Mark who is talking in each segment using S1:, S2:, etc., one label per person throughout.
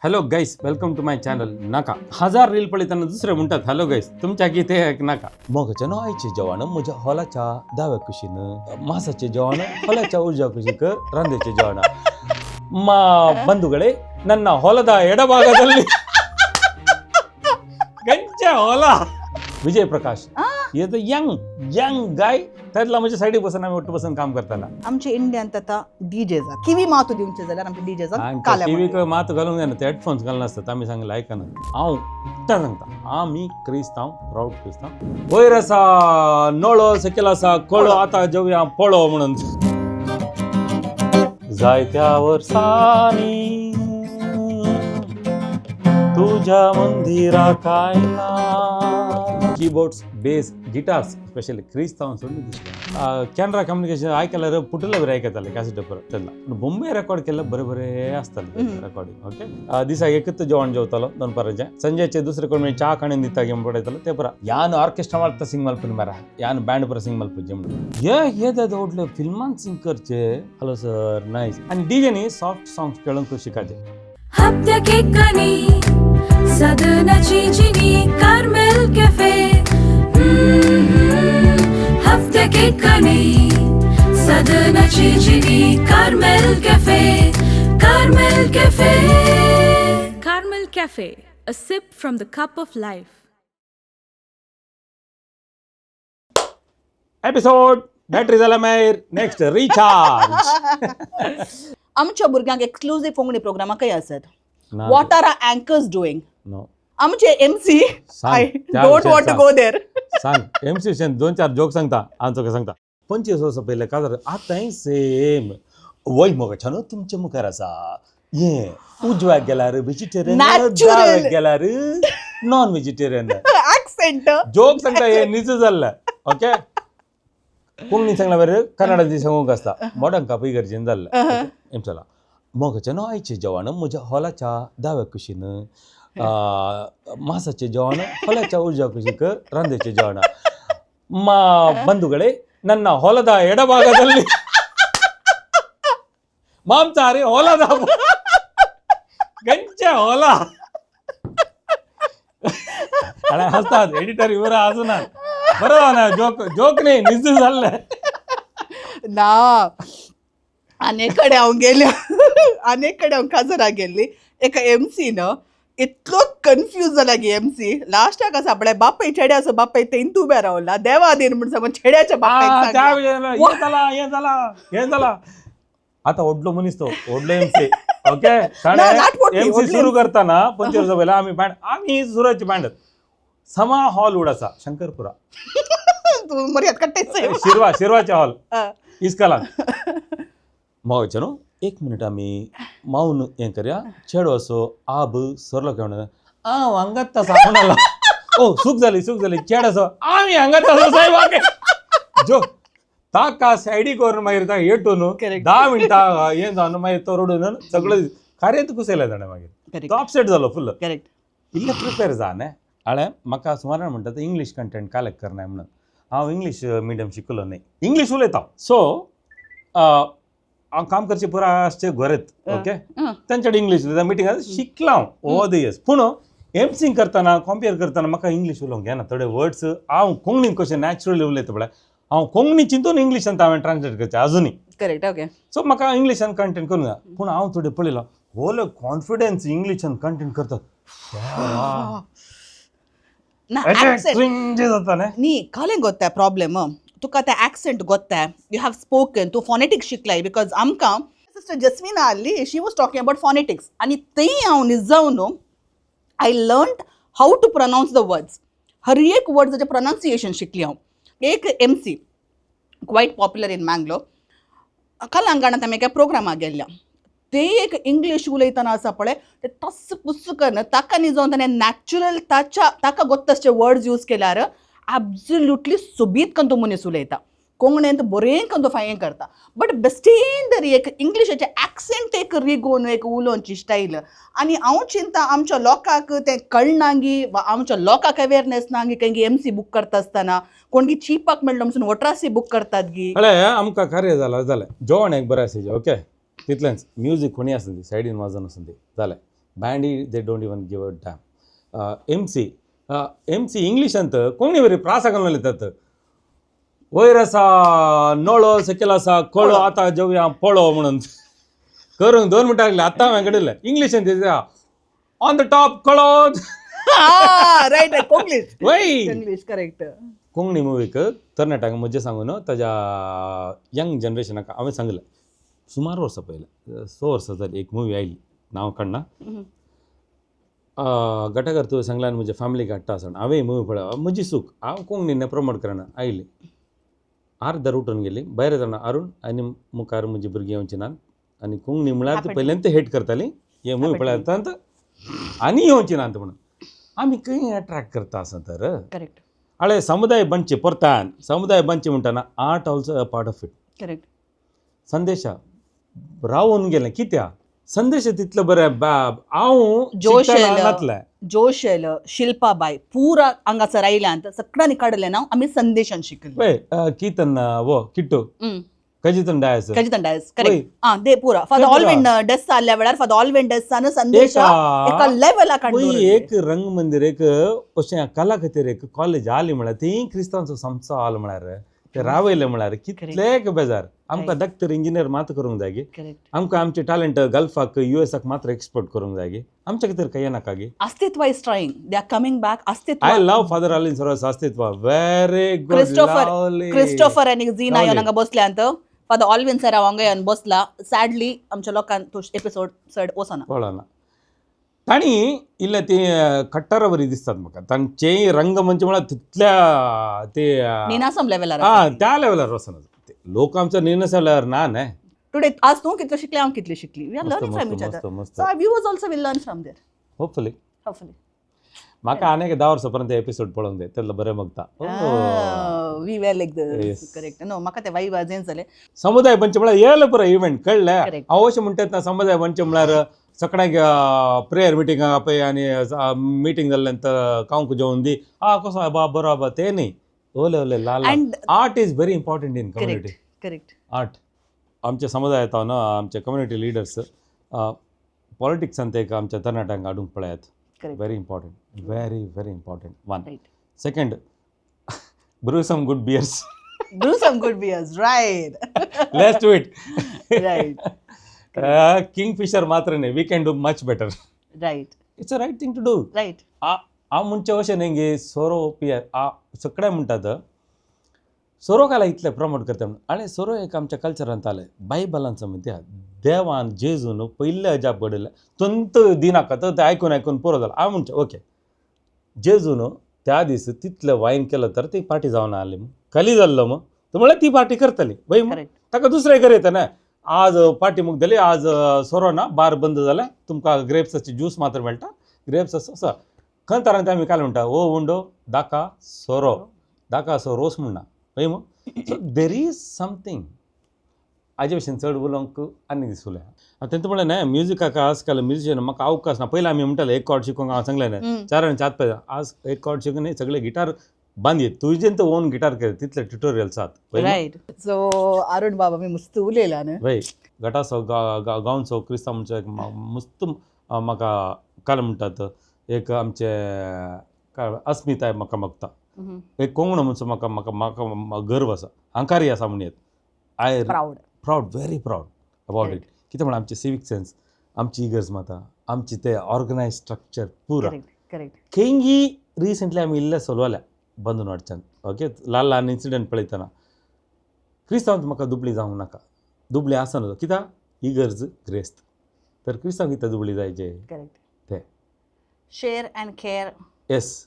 S1: Hello guys, welcome to my channel. नाका हजार reel पळयतना दुसरे म्हणटात हॅलो गायस, तुमच्या कितें एक नाका. मोगाच्या न्हू आयचें जेवण म्हज्या हॉलाच्या दाव्या कुशीन, मासाचें जेवण हॉलाच्या उजव्या कुशीक, रांदेचें जेवण. मा ಬಂಧುಗಳೇ, ನನ್ನ ಹೊಲದ ಎಡಭಾಗದಲ್ಲಿ ಗಂಚ ಹೊಲ. विजय प्रकाश हे तर यंग यंग गाय, त्यातला म्हणजे सायडीक बसून आमी ಒಟ್ಟು बसून काम करताना.
S2: आमच्या इंडियांत आतां डीजे जात किवी मातू दिवचे जाल्यार आमचे डीजे जात काल्या.
S1: टीव्हीक मात घालूंक जायना, ते हेडफोन्स घालून आसतात. आमी सांगले आयकना. हांव एकटा सांगता, आमी क्रिस्तांव, प्रावड क्रिस्तांव. वयर आसा नळो, सकयल आसा कळो, आतां जेवया पळो म्हणून. जायत्या वर्सांनी तुझ्या मंदिराक आयला. कीबोर्ड्स, बेस, गिटार्स, स्पेशली क्रिस्तांव सोडून दिसले. कॅनरा कम्युनिकेशन आयकल्यार पुटले बरें आयकताले कॅसेट पेपर तेन्ना. बॉम्बे रेकॉर्ड केल्ले बरे बरे आसताले रेकॉर्डिंग. ओके, दिसाक एकच जेवण जेवतालो दनपाराचें. संजेचे दुसरे कोण च्या काणून दिता घेवन पडयतालो ते पुरा. यान ऑर्केस्ट्रा मारता सिंग मल्पून मारा, यान बँड पुरा सिंग मल्पूचे म्हणून हे हे व्हडले फिल्मान सिंग करचे. Hello sir, nice. आनी डीजेनी सॉफ्ट सॉंग्स खेळूंक शिकाचे.
S3: हप्त्याक सदनाची जिनी Carmel cafe. हप्त्याक सदनाची Jini Carmel cafe, Carmel cafe, Carmel cafe, a sip from the cup of life.
S1: Episode battery जाल्या, मागीर नेक्स्ट रिचार्ज.
S2: आमच्या भुरग्यांक एक्सक्लुझीव कोंकणी प्रोग्रामां खंय आसत? What are our anchors doing?
S1: No.
S2: आमचे MC, I don't want to go there.
S1: सांग, MC दोन चार जोक सांगता. आमचो सांगता, 25 वर्सां पयलें काजार आतांय सेम. वय मोगाच्या न्हू तुमच्या मुखार आसा हे, उजव्याक गेल्यार व्हेजिटेरियन,
S2: Natural.
S1: दाव्याक गेल्यार नॉन व्हेजिटेरियन.
S2: ऍक्सेंट.
S1: जोक सांगता, हे निज जाल्लें. ओके, कोंकणी सांगला बरें, कन्नडाची सांगूंक आसता. मोडांक कापय गरजेन जाल्लें. एम चला. मोगाच्या न्हू आयचें जेवण म्हज्या हॉलाच्या दाव्या कुशीन, मासाचें जेवण हॉलाच्या उजव्या कुशीक, रांदेचें जेवण. मा ಬಂಧುಗಳೇ, ನನ್ನ ಹೊಲದ ಎಡಭಾಗದಲ್ಲಿ ಮಾಂಸಾಹಾರಿ, ಹೊಲದ ಗಂಚ ಹೊಲ. आणि हसतात एडिटर ಇವರ हसणार. बरोबर ना? जोक जोक नाही, निज जाल्लें.
S2: ना, आनी कडेन हांव गेले, आनी कडेन हांव काजराक गेल्ली. एका एमसीन इतलो कन्फ्यूज जाला की एमसी लास्टाक आसा आपल्या बापाय चेड्या आसा, बापाय तेंत उबे रावला, देवा दीन म्हण सांगून चेड्याच्या बापायक
S1: त्या
S2: सांगला.
S1: हे झाला, हे झाला, हे झाला. आता व्हडलो मनीस तो, व्हडलो एमसी. ओके.
S2: ना, not व्हडली,
S1: एमसी
S2: व्हडली
S1: सुरू
S2: MC.
S1: करताना 25 वर्सां पयलीं आमी बँड, आमी सुराची बँड समा हॉल आसा शंकरपुरा.
S2: तूं मर्याद काडटाय.
S1: शिरवा, शिरवाचे हॉल इस्कलान. मावचे न्हू, एक मिनिट, आमी मावन हें करया. चेडो असो आब सरलो काय म्हणून हांव हांगात आसा म्हणाला. ओ चूक जाली, चूक जाली. चेडो असो आमी हांगात आसा साहेब. जो ताका सायडीक व्हरून मागीर ताका येटून 10 मिनटां हें जावन मागीर तो रडून सगळें कार्य कुसयलें ताणें मागीर. तो अपसेट जालो फुल्ल. इल्लें प्रिपेर जा न्ही. हांवें म्हाका सुमारान म्हणटा ते इंग्लीश कंटेंट कलेक्ट करनाय म्हणून. हांव इंग्लीश मिडियम शिकलो न्ही, इंग्लीश उलयता. सो हांव काम करचे पुरा आसचे गोरेत. ओके. तांच्या कडेन इंग्लीश उलयता मिटींग शिकला हांव ओवर the years, पूण एमसींग करतना, कंपेर करतना म्हाका इंग्लीश उलोवंक येना. थोडे वर्ड्स हांव कोंकणीन कशें नॅचरली उलयता पळय, हांव कोंकणी चिंतून इंग्लिशान हांवें ट्रान्सलेट करचें अजुनूय.
S2: करेक्ट ओके
S1: सो म्हाका इंग्लिशान कंटेंट करूंक जाय, पूण हांव थोडें पळयलां, व्हडलो कॉन्फिडन्स इंग्लिशान कंटेंट करतात.
S2: ना, accent.
S1: क्रिंज जाता न्ही.
S2: न्ही, कालें गोत्ता प्रॉब्लेम, तुका ते ऍक्सेंट गोत्ता, you have spoken, तूं फॉनेटिक्स शिकलाय, because आमकां सिस्टर जस्मिना आहली, she was talking about phonetics आनी थंय हांव निजावन I learn how to pronounce the words. हर एक वर्ड्साचें प्रोनाउन्सिएशन शिकली हांव. एक MC quite popular in Mangalore, कलांगणांत आमी एका प्रोग्रामाक गेल्ल्या, ते एक इंग्लीश उलयतना आसा पळय, ते टस पुस्स करना. ताका न्ही जावन ताणें नॅचरल ताच्या ताका गोत्ता तशे वर्ड्स यूज केल्यार एब्सोल्युटली सोबीत करून तो मनीस उलयता. कोंकणींत बरें करून तो फायें करता, बट बेस्टेन तरी एक इंग्लिशाचे एक्सेंट एक रिगोवन एक उलोवची स्टायल. आनी हांव चिंता, आमच्या लोकांक तें कळनागी वा आमच्या लोकांक अवेरनेस ना गी खंय एम सी बूक करता आसतना कोण गी चिपाक मेळ्ळो म्हणून वट्रासी बूक करतात गी.
S1: अळे, आमकां कार्य जालां, जालें. जेवण एक बरें आसा, ओके, तितलेंच. म्युजीक कोणी आसूं दी, सायडीन वाजोवन आसूं दी, जालें. Bandy they don't even give a damn. MC MC इंग्लिशांत Konkani बरी प्रास घालून उलयतात. वयर आसा नळो, सकयल आसा कळो, आतां जेवया पळो म्हणून करूंक 2 मिनटां लागली. आतां हांवें घडिल्लें इंग्लिशान ऑन the top कळो.
S2: Right right, Konglish.
S1: वय.
S2: English, correct.
S1: कोंकणी मुवीक तरणाट्यांक म्हजें सांगून ताज्या यंग जनरेशनाक हांवें सांगलें, सुमार वर्सां पयलें, 6 वर्सां जालीं, एक मुवी आयली, नांव काडना. घटकर तुवें सांगलें आनी म्हज्या फॅमिलीक हाडटा आसतना हांवें मुवी पळय, म्हजी चूक, हांव कोंकणीन प्रमोट करना. आयली, अर्दर उठून गेली भायर येतना अरुण आनी मुखार म्हजी भुरगीं येवची नात आनी कोंकणी म्हळ्यार
S2: Happened.
S1: पयल्यान हेट करताली हे मुवी
S2: Happened.
S1: पळयतात आनी येवची नात म्हणून. आमी खंय अट्रॅक्ट करता आसा तर?
S2: करेक्ट.
S1: हळे समुदाय बनचे, परतान समुदाय बनचे म्हणटना art also a part of it.
S2: Correct.
S1: संदेशा रावून गेलें कित्या संदेश तितलो बरें बाब हांव
S2: जोश
S1: शिकतना
S2: आयलो.
S1: नातलें.
S2: जोश आयलो, शिल्पाबाय पुरा हांगासर आयल्यान सगळ्यांनी काडलें नांव आमी संदेशान शिकले.
S1: पळय कीर्तन वो किट्टू कजितन डायस.
S2: कजितन डायस.
S1: वय.
S2: करेक्ट, आं, दे पुरा फादर
S1: ते पुरा.
S2: ऑलविन डेस आसल्या वेळार फादर ऑलविन डेसान संदेशा एका लेवलाक
S1: पळय एक रंगमंदिर, एक अशें कला खातीर एक कॉलेज आली म्हळ्यार ती क्रिस्तांचो संस्था आल म्हळ्यार ते रावयले म्हळ्यार कितले एक बेजार आमकां. डॉक्टर इंजिनियर मात करूंक जाय गे?
S2: करेक्ट.
S1: आमकां आमचे टॅलेंट गल्फाक युएसाक मात्र एक्सपोर्ट करूंक जाय गे? आमच्या खातीर कांय नाका गे?
S2: अस्तित्व is trying, they are coming back, अस्तित्व.
S1: I love Father Alvin Soros, अस्तित्व very good.
S2: Christopher, Christopher आनी झिना येवन हांगा बसल्यांत. फादर ऑलविन सर हांगा येवन बसला. सॅडली आमच्या लोकांक तो एपिसोड चड वचना.
S1: कळना, तांणी इल्ले ते कट्टर बरी दिसतात म्हाका. तांचेय रंगमंच म्हळ्यार तितल्या ते
S2: निनासम लेवलार.
S1: हा, त्या लेवलार वचना ते लोक. आमचो निनासम लेवलार ना न्हय.
S2: टुडे आज तूं कितलो शिकले, हांव कितली शिकली, we are
S1: मस्त,
S2: लर्निंग फ्रॉम
S1: मस्त,
S2: इच अदर.
S1: मस्त, मस्त.
S2: So our viewers also will learn from there.
S1: Hopefully.
S2: Hopefully.
S1: म्हाका आनी एक 10 वर्सां पर्यंत एपिसोड पळोवंक जाय, तेतलो बरें बघता.
S2: We were like
S1: Yes.
S2: Correct, no, म्हाका ते वाई वाजें जालें.
S1: समुदाय पंच म्हळ्यार येयलें पुरो इव्हेंट कळ्ळें.
S2: Correct.
S1: हांव अशें म्हणटात ना, समुदाय पंच म्हळ्यार सकाळी प्रेयर मिटींग आपय आनी मिटींग जाल्ल्यान कावंक जेवण दी, आ कसो बा बरो बा, ते न्ही. ओले ओले लाल.
S2: And
S1: art is very important in community.
S2: Correct correct.
S1: Art आमच्या समुदायात न्हू, आमचे कम्युनिटी लिडर्स पॉलिटिक्सान एक आमच्या तरणाट्यांक हाडूंक पळयात.
S2: Correct.
S1: Very important, very very important one.
S2: Right.
S1: Second, brew some good beers.
S2: Brew some good beers, right.
S1: Let's do it.
S2: Right.
S1: Kingfisher मात्र न्ही, we can do much better.
S2: Right.
S1: It's a right thing to do.
S2: Right.
S1: हांव म्हणचें अशें न्ही गे सोरो पिया. सगळे म्हणटात सोरो काला इतले प्रमोट करता म्हणून. आनी सोरो एक आमच्या कल्चरांत आलें बायबलांचो म्हणटा, देवान जेजून पयलें अजाप घडयलें तंत दिनाका तर तें आयकून आयकून पुरो जालें. हांव म्हणचें ओके, जेजून त्या दीस तितलें वायन केलं तर ती पार्टी जावन आसली मग खाली जाल्लो मग तर म्हळ्यार ती पार्टी करतली वय मग.
S2: करेक्ट.
S1: ताका दुसरें कर येता न्हय. आज पार्टी मुगदली, आज सोरो ना, बार बंद जालें, तुमकां ग्रेप्साची ज्यूस मात्र मेळटा, ग्रेप्स असो खंय तरांचे. आमी काल म्हणटा ओ उंडो दाका सोरो दाका असो रोस म्हणना वय मग. So there is something हाजे भशेन चड उलोवंक आनी दिसुलें. तेंच म्हणलें न्हय, म्युजिकाक आजकाल म्युजिशियन म्हाका अवकाश ना. पयलीं आमी म्हणटाले एक कॉर्ड शिकोंक, हांव सांगलें न्हय, चार आनी चार पळय. आज एक कॉर्ड शिकून न्ही, सगळे गिटार बांदयत तुजेन तर ओन गिटार केले, तितले ट्युटोरियल्स आसात वय मग?
S2: रायट, सो अरुण बाबा, मी मस्त उलयला न्हय.
S1: वय, गटाचो गांवचो क्रिस्तांव म्हणचे एक मस्त म्हाका काल म्हणटात एक आमचे काय अस्मिताय म्हाका मागता. एक कोंकणो म्हणचो म्हाका म्हाका म्हाका गर्व आसा, अहंकारी आसा म्हणयेत I.
S2: Proud.
S1: Proud, very proud about it. कितें म्हणल्यार आमची सिवीक सेन्स, आमची इगर्ज माता, आमची ते ऑर्गनायज स्ट्रक्चर पुरा.
S2: Correct correct.
S1: खंयी रिसंटली आमी इल्ले सोलवाल्या बंदून वाटच्यान ओके ल्हान ल्हान इन्सिडंट पळयतना क्रिस्तांव म्हाका दुबळी जावंक नाका, दुबळी आसना कित्याक इगर्ज ग्रेस्त तर क्रिस्तांव कित्याक दुबळी जायचे?
S2: करेक्ट.
S1: ते
S2: शेअर अँड केअर.
S1: येस,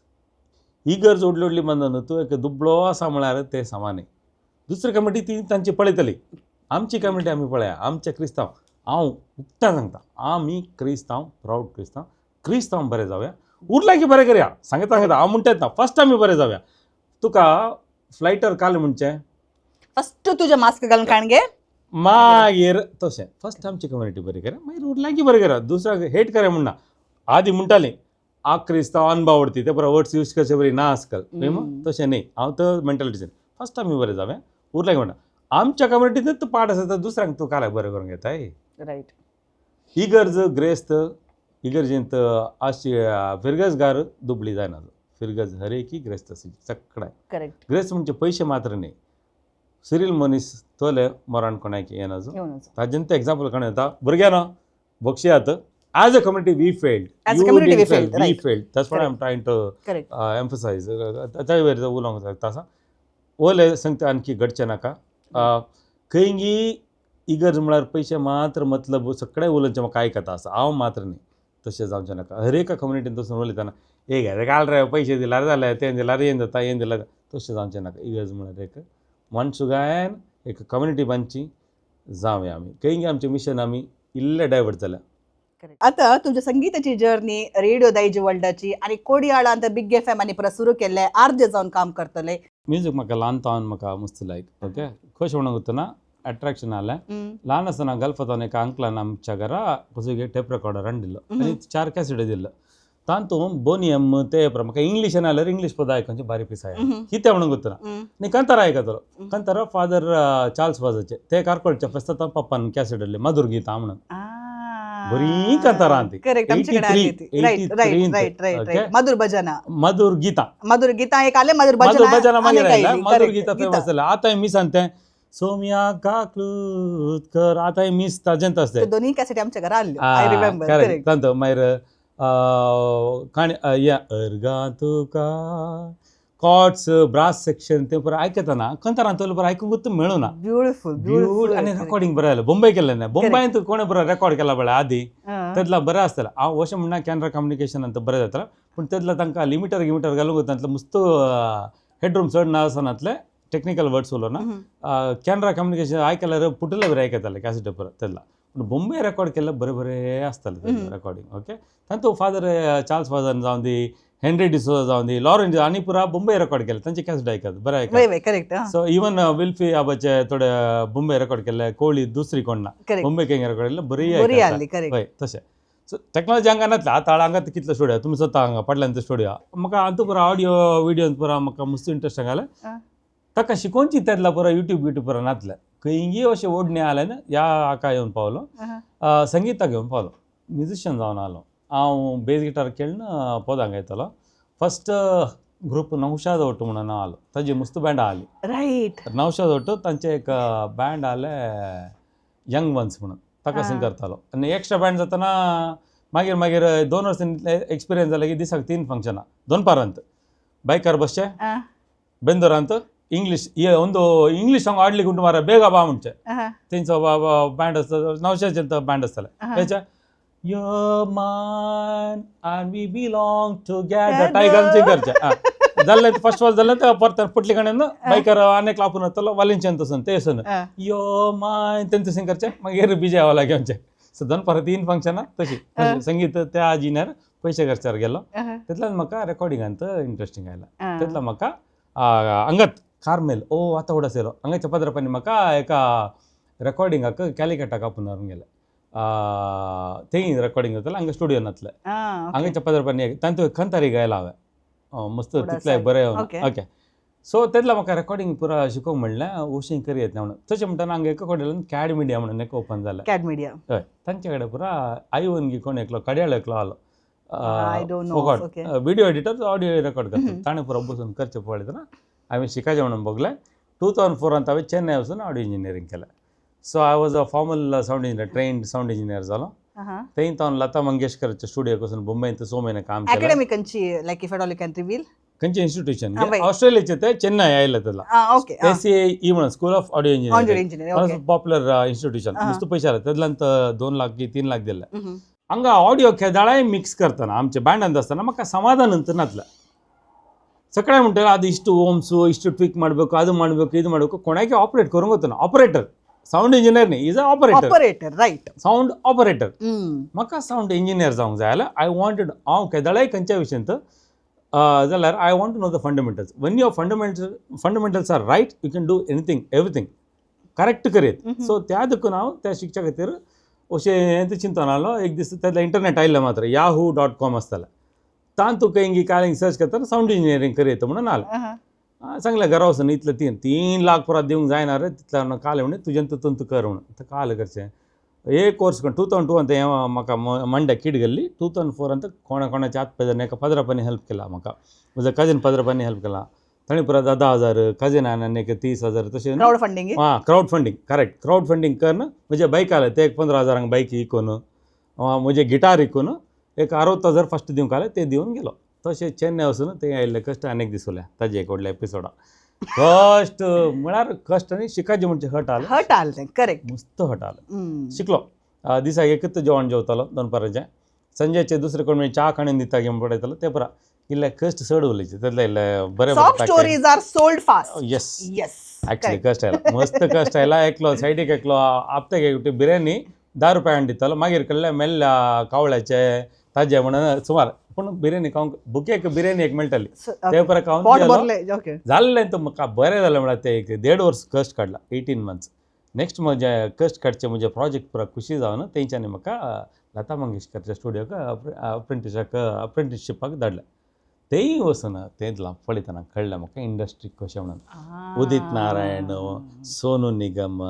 S1: इगर्ज व्हडली व्हडली बांदून तूं एक दुबळो आसा म्हळ्यार तें समा न्ही. दुसरी कमिटी ती तांची पळयतली, आमची कम्युनिटी आमी पळया. आमचे क्रिस्तांव, हांव उक्तां सांगता, आमी क्रिस्तांव प्रावड क्रिस्तांव, क्रिस्तांव बरें जावया, उरला की बरें करया. सांगता सांगता हांव म्हणटात ना, फर्स्ट आमी बरें जावया. तुका फ्लायटर काल म्हणचें
S2: फस्ट तुजें मास्क घालून काण घे.
S1: मागीर तशें फर्स्ट आमची कम्युनिटी बरी करा, मागीर उरला की बरें करा. दुसऱ्याक हेट करा म्हणना. आदी म्हणटाली आ क्रिस्तांव अनबावडती, ते बरो वर्ड्स यूज करचे बरी ना आजकाल. तशें न्ही, हांव तर मेंटलिटीचेर फर्स्ट आमी बरें जावया, उरला की म्हणटा. आमच्या कम्युनिटींत तूं पाड आसा तर दुसऱ्यांक तूं काल्याक बरें करूंक येताय?
S2: रायट.
S1: इगर्ज ग्रेस्त इगर्जेंत आसची फिरगजगार दुबळी जायना. फिरगज हरेकी ग्रेस्त आसची सगळ्या.
S2: करेक्ट.
S1: ग्रेस्त म्हणजे पयशे मात्र न्ही, सिरील मनीस तोले मरण कोणाक येना. ताजें तें एग्जाम्पल कोण येता भुरग्यांनो बक्षयात. As a community we failed.
S2: As a community we failed,
S1: we
S2: right.
S1: Failed. That's what I am trying to
S2: correct.
S1: Emphasize. ताच्या वयर उलोवंक शकता आसा. ओले सांगता आणखी घडचें नाका. खंयगी इगर्ज म्हळ्यार पयशे मात्र मतलब सगळे उलोवचें म्हाका आयकता आसा हांव मात्र न्ही, तशें जावचें नाका. हर एका कम्युनिटीन तशें उलयतना एक हें घाल रे पयशे दिल्यार जालें, तें दिल्यार हें जाता, हें दिल्यार, तशें जावचें नाका. इगर्ज म्हळ्यार एक मनसुगायन एक कम्युनिटी बांदची जावया आमी. खंयगी आमचें मिशन आमी इल्लें डायवर्ट जाल्या.
S2: आता तुमच्या संगीताची जर्नी रेडिओ दायज वर्ल्डाची आनी कोडियाळांत बिग एफ एम आनी परत सुरू केल्ले आर्जे जावन काम करतले.
S1: म्युजीक म्हाका ल्हान तावन म्हाका मस्त लायक. ओके, खुश म्हणूंक वतना अट्रॅक्शन आलें. ल्हान आसतना गल्फांत एका अंकलान आमच्या घरा कसो टेप रेकॉर्डर हाडिल्लो आनी 4 कॅसेटी दिल्लो. तातूंत बोनियम ते म्हाका इंग्लिशान आल्यार इंग्लीश पदां आयकोवचे बारीक पिसाय कितें म्हणूंक वतना न्ही. कांतारा आयकतलो, कांतारा फादर चार्ल्स वाजाचे ते कारकोळच्या फेस्ता पप्पान कॅसेट हाडली मधुर गीता म्हणून. बरी कांतारां ती.
S2: करेक्ट, आमच्याकडे आली ती. Right right right right right. मधुर भजना,
S1: मधुर गीता,
S2: मधुर गीता एक आले, मधुर
S1: मधुर
S2: भजना
S1: भजना मागीर
S2: आनी एक
S1: आयला.
S2: आयली.
S1: मधुर
S2: Correct.
S1: Gita famous जालें. आतां मिसान तें सोम्या काकलूत कर, आतां मिस ताजेंत आसता.
S2: ते दोन्ही कॅसेटी आमच्या घरा आल्ल्यो, I remember.
S1: Correct. तांतो मागीर काणी या अर्गा तुका कॉर्ड्स ब्रास सेक्शन ते पुरा आयकतना कंतारां तोल पुरा आयकूंक मेळना.
S2: ब्युटिफूल.
S1: ब्युटिफूल. आनी रेकॉर्डिंग बरें जालें बॉम्बे केल्लें ना. बॉम्बायंत कोणें बरो रेकॉर्ड केला पळय आदी तेदला बरें आसतालें. हांव अशें म्हणना कॅनरा कम्युनिकेशन बरें जातालें, पूण तेदला तांकां लिमिटर गिमिटर घालूंक तांतलो मस्त हेडरूम चड ना आसनातले टेक्निकल वर्ड्स उलोवना. कॅनरा कम्युनिकेशन आयकल्यार पुटले बरें आयकताले कॅसेट पुरा तेदला. पूण बॉम्बे रेकॉर्ड केल्लें बरें बरें आसतालें रेकॉर्डिंग. ओके, तातूंत फादर चार्ल्स फादर जावं दी, हेनरी डिसोजा जावं दी, लॉरेन्स आनी पुरा बॉम्बे रेकॉर्ड केले तांचे कॅसेट आयकत बरें आयकत.
S2: करेक्ट.
S1: सो इवन विल्फी आबाचे थोडे बॉम्बे रेकॉर्ड केल्ले, कोळी दुसरी कोण ना बॉम्बे किंग रेकॉर्ड केल्ले बरी
S2: बरी आसली. करेक्ट.
S1: हय तशें. सो टॅक्नॉलॉजी हांगा नातलें. आतां हांगा कितलो स्टुडियो तुमी स्वता हांगा पडल्यान ते स्टुडियो म्हाका हातूंत पुरा ऑडियो विडियो पुरा म्हाका मस्त इंट्रस्ट घालें. ताका शिकोवची तेदला पुरा युट्यूब युट्यूब पुरा नातलें. खंयगी अशें ओडणे आलें न्हू ह्या हाका येवन पावलो, संगीताक येवन पावलो, म्युजिशियन जावन आलो. हांव बेज गिटार खेळून पदां गायतालो. फस्ट ग्रुप नौशाद ओट्टू म्हणून आलो, ताजी मस्त बँड आली.
S2: रायट.
S1: नौशाद ओट्टू तांचें एक बँड आलें यंग वन्स म्हणून, ताका सिंग करतालो. आनी एक्स्ट्रा बँड जातना मागीर मागीर 2 वर्सां एक्सपिरियन्स जालें की दिसाक 3 फंक्शनां दोनपारांत बायकार बसचें बेंदोरांत इंग्लीश ये ಒಂದು इंग्लीश ಸಾಂಗ್ ಆಡ್ಲಿಕ್ಕೆ ಉಂಟು ಮಾರ ಬೇಗ ಬಾ ಮುಂಚೆ तेंचो बँड आसता नवशाचें बँड आसतालें तेच्या yo man and we belong together tiger करचें जालें. फर्स्ट ऑल जालें ते परत पुटली कडेन बायकर आनी क्लापून वतलो वालींचें तसून ते सून यो मान तेंचे सिंग करचें मागीर बिजय हॉला घेवचें. सो दनपारां 3 फंक्शनां तशी संगीत त्या जिन्यार पयशे खर्चार गेलो. तितल्यान म्हाका रेकॉर्डिंगांत इंट्रस्टींग आयला. तितलो म्हाका अंगत कार्मेल ओ आतां उडास येयलो हांगाच्या पदरापानी म्हाका एका रेकॉर्डिंगाक कॅलिकटाक आपोवन व्हरून गेले. थंय रेकॉर्डिंग जातालें हांगा स्टुडियो नातलें. हांगाच्या पदरापानी तांतूं खंतारी गायला हांवें मस्त तितलें बरें. ओके, सो तेदला म्हाका रेकॉर्डिंग पुरा शिकोवंक म्हणलें ओशीं करी येतलें म्हणून. तशें म्हणटना हांगा एका कडेन कॅड मिडिया म्हणून एक ओपन जालें.
S2: कॅड मिडिया
S1: हय, तांचे कडेन पुरा आयवन गी कोण एकलो कड्याळ एकलो आलो विडियो एडिटर ऑडियो रेकॉर्ड करता, ताणें पुरा बसून करचें पळयतना हांवें शिकायचें म्हणून बगलें. 2004 हांवें चेन्नय वचून ऑडियो इंजिनियरींग केलें. So I was a formal sound engineer, trained sound engineer जालो. थंय हांव लता मंगेशकरच्या स्टुडियोक वचून मुंबयंत 6 म्हयने काम केलें.
S2: अकॅडमिकांची like if at all you can reveal
S1: खंयचें इन्स्टिट्यूशन ऑस्ट्रेलियाचें तें चेन्नय आयलें तेला SAE म्हणून school of audio engineering, popular institution, मस्त पयशे आले तेतल्यान 2 लाख की 3 लाख दिले. हांगा ऑडियो केदाळाय मिक्स करतना आमच्या बँडांत आसतना म्हाका समाधान नातलें. ಸಕ್ಕರೆ म्हणटाले ಅದು ಇಷ್ಟು ಓಮ್ಸು ಇಷ್ಟು ಟ್ವಿಕ್ ಮಾಡಬೇಕು ಅದು ಮಾಡಬೇಕು ಇದು ಮಾಡಬೇಕು ಕೊನೆಗೆ ಆಪ್ರೇಟ್ ಕरूंक वतना ऑपरेटर सावंड इंजिनियर न्ही, is a operator.
S2: Operator, right.
S1: Sound operator. म्हाका सावंड इंजिनियर जावंक जाय जाल्यार I wanted हांव केदळाय खंयच्या विशयांत जाल्यार I want to know the fundamentals. When your fundamentals are right you can do anything everything correct करीत. सो त्या देखून हांव त्या शिकच्या खातीर अशें चिंतून आसलो. एक दीस तेतलें इंटरनेट आयिल्लें मात्र yahoo.com आसतालें, तांतू खंय कांय सर्च करतना सावंड इंजिनियरींग करीत म्हणून आलें. सांगलें घरा वचून इतलें 3 लाख पुरा दिवंक जायना रे तितलें काल म्हणून तुजें तूं कर म्हणून. आतां काल करचें एक वर्स 2002 अंत हें म्हाका मंड्या कीड गेल्ली. 2004 अंत कोणा कोणाच्या हात पेजर एका पदरापांनी हेल्प केला म्हाका. म्हजो कजीन पदरापांनी हेल्प केला. ताणें पुरा 10,000, कजिनान आनी एक 30,000 तशें.
S2: Crowd funding.
S1: हां, crowd funding, correct. Crowd funding करून म्हजे बायक आले ते एक 15,000 बायक इकून, म्हजे गिटार इकून एक 60,000 फस्ट दिवंक आले, ते दिवन गेलो. तशें चेन्नय वचून ते आयिल्ले कश्ट आनीक दिसले ताजे एक व्हडले एपिसोडा. कश्ट म्हळ्यार कश्ट न्ही, शिकायचें म्हणजे हट आलें.
S2: हट आलें तें, करेक्ट.
S1: मस्त हट आलें. शिकलो. दिसाक एकच जेवण जेवतालो दनपाराचें. संजेचे दुसरे कोण च्या काणून दिता घेवन पडयतालो ते पुरा. इल्ले कश्ट चड उलयचे तितले इल्ले बरें.
S2: Soft stories are sold fast.
S1: Yes.
S2: Yes.
S1: Actually कश्ट आयला, मस्त कश्ट आयला. एकलो सायडीक एकलो आपत्याक एक बिर्याणी 10 रुपयांक दितालो. मागीर कडले मेल्ल्या कावळ्याचे ताजे म्हणून सुमार, पूण बिर्याणी खावंक बुकेक बिर्याणी एक मेळटाली, ते पुरा खावन
S2: पोट
S1: गेलो.
S2: भरले, ओके.
S1: जाल्लें तो म्हाका बरें जालें. म्हळ्यार ते एक देड वर्स कश्ट काडला, 18 मंथ्स. नेक्स्ट म्हजे कश्ट काडचे म्हजे प्रोजेक्ट पुरा खुशी जावन तेंच्यांनी म्हाका लता मंगेशकरच्या स्टुडियोक अप्रेंटिसाक अप्रेंटिसशिपाक धाडलें. तेय वचून तें पळयतना कळ्ळें म्हाका इंडस्ट्री कशें म्हणून. उदित नारायण, सोनू निगम,